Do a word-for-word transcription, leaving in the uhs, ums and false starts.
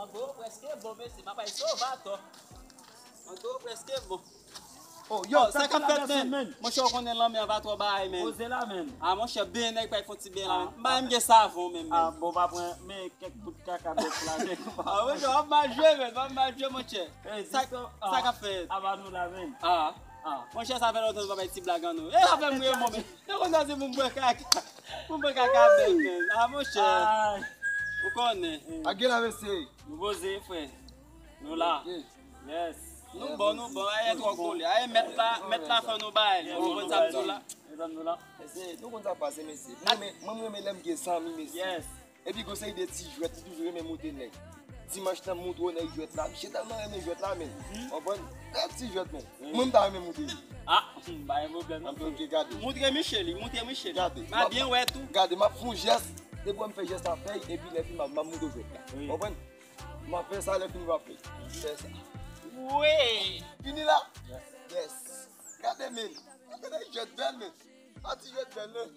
Mango prèske bon, mesye, m ap al sove atò. Mango prèske bon. Oh, yo, sa k ap fèt, men? Monchè, ou konnen lanmè an pa twò bay, men. Poze la, men. Ah, monchè, ben nèg pa fè ti ben la, men. M pa menm gen savon, men, men. Ah, bon, pa pran, men kèk bout kaka bèf la, men. Ah, monchè, w ap mal jwe, men, w ap mal jwe, monchè. Sa k ap fèt? Aba nou la, men. Ah, ah. Monchè, sa fè lontan nou pa bay ti blag an nou. E sa fè m ri, mwen, men. Yo konn sa se pou m bwè kaka. Pou m bwè kaka bèf, men. Ah, monchè. Ou konnen. Ak gen la, mesye. Nou poze, frè. Nou la. Yes. Nou bon, nou bon. Aye twò kole. Aye mèt la, mèt la fè nou bay. Nou konn sa m di w la. Mesye, nou konn sa pase, mesye. Mwen, mwen, mwen renmen lè m gen zanmi, mesye. Yes. Epi gon seri de ti jwèt, li toujou renmen moute nèg. Dimanch nan, m montre w nèg jwèt la. Misye tèlman renmen jwèt la, men. Konprann? Bèl ti jwèt, men. Mwen, m ta renmen moute li. Ah, pa gen pwoblèm. Anben, ok, gade. Montre misye li, montre misye li. Gade. M a byen wè tou. Gade, m ap fè yon jès. Depi w wè m fè jès la, fè l, epi lè fini, m ap, m ap montre w jwèt la. Konprann? M ap fè sa, lè fini, m ap fè. Fè sa. Wi. Fini la? Yes. Gade, men. Gade, jwèt bèl, men. Pati jwèt bèl, non?